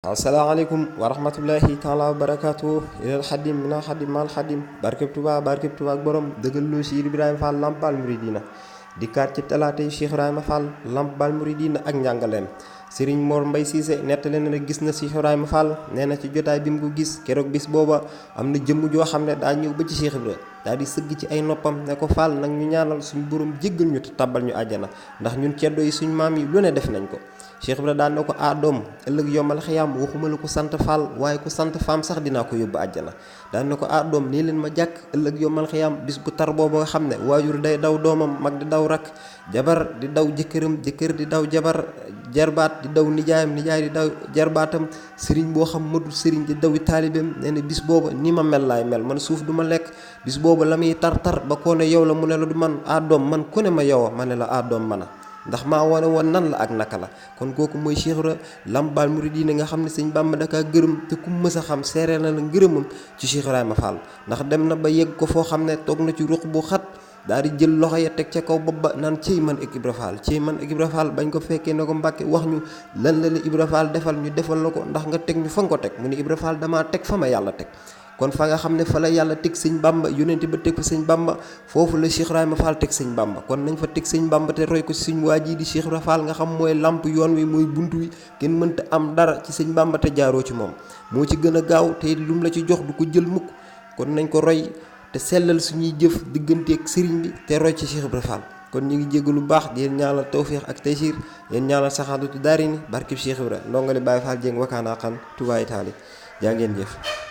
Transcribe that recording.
asalaamaaleykum wa rahmatullahi taala wa barakaatu ilal xadim mina xadim mal xadim barkeb Tuubaa ak borom dëggal lu si Ibrahima Fall Lamp Baal Mouridina dikkaat ci talaata yi Cheikh Ibrahima Fall Lamp Baal Mouridina ak njàngaleem Serigne Mor Mbay Siise nettali na ne gis na Cheikh Ibrahima Fall nee na ci jotaay bi mu ko gis keroog bis booba am na jëmm joo xam ne daa ñëw ba ci Cheikh Ibra daal di sëgg ci ay noppam ne ko Fall nag ñu ñaanal suñu borom jéggal ñu te tàbbal ñu àjjana ndax ñun ceddo yi suñu maam yi lu ne def nañ ko. Cheikh Ibra daan na ko doom ëllëg yombal xiyaam waxuma la ko sant Fall waaye ku sant faam sax dinaa ko yóbbu àjjana daan na ko doom nii leen ma jàkk ëllëg yombal xiyaam bis bu tar boobu nga xam ne waajur day daw doomam mag di daw rakk jabar di daw jëkkëram jëkkër di daw jabar jarbaat di daw nijaayam nijaay di daw jarbaatam sëriñ boo xam madul sëriñ di dawi taalibeem nee na bis booba ni ma mel laay mel man suuf du ma lekk bis booba la muy tar ba koo ne yow la mu ne la du man doom man ku ne ma yow ma ne la doom mana ndax maa wane woon nan la ak naka la kon kooku mooy Cheikh Ibra Lamp Baal Mouridina nga xam ne sëñ Bàmba dakaa gërëm te ku mës a xam seeree na la ngërëmam ci Cheikh Ibrahima Fall ndax dem na ba yegg ko foo xam ne toog na ci ruq bu xat daal di jël loxo ya teg ca kaw bopp ba naan ciy man ak Ibra Fall ciy man ak Ibra Fall bañ ko fekkee ne ko Mbàkke wax ñu lan la Ibra Fall defal ñu defal la ko ndax nga teg ñu fa nga ko teg mu ne Ibra Fall damaa teg fa ma yàlla teg kon fa nga xam ne fa la yàlla teg sëñ Bàmba yónnente ba teg fa sëñ Bàmba foofu la Cheikh Ibrahima Fall teg sëñ Bàmba kon nañ fa teg sëñ Bàmba te roy ko si suñ waa ji di Cheikh Ibrahima Fall nga xam mooy lamp yoon wi mooy bunt wi kenn mënta am dara ci sëñ Bàmba te jaaroo ci moom moo ci gën a gaaw te lu mu la ci jox du ko jël mukk kon nañ ko roy te sellal suñuy jëf digganteeg sëriñ bi te roy ci Cheikh Ibrahima Fall kon ñu ngi jégg lu baax di leen ñaanal tawfiix ak taysiir yéen ñaanal saxaadatu daarini barkib Cheikh Ibrahima ndongali Baye Fall Dieng wakaanaa xan Touba Italie jaa ngeen jëf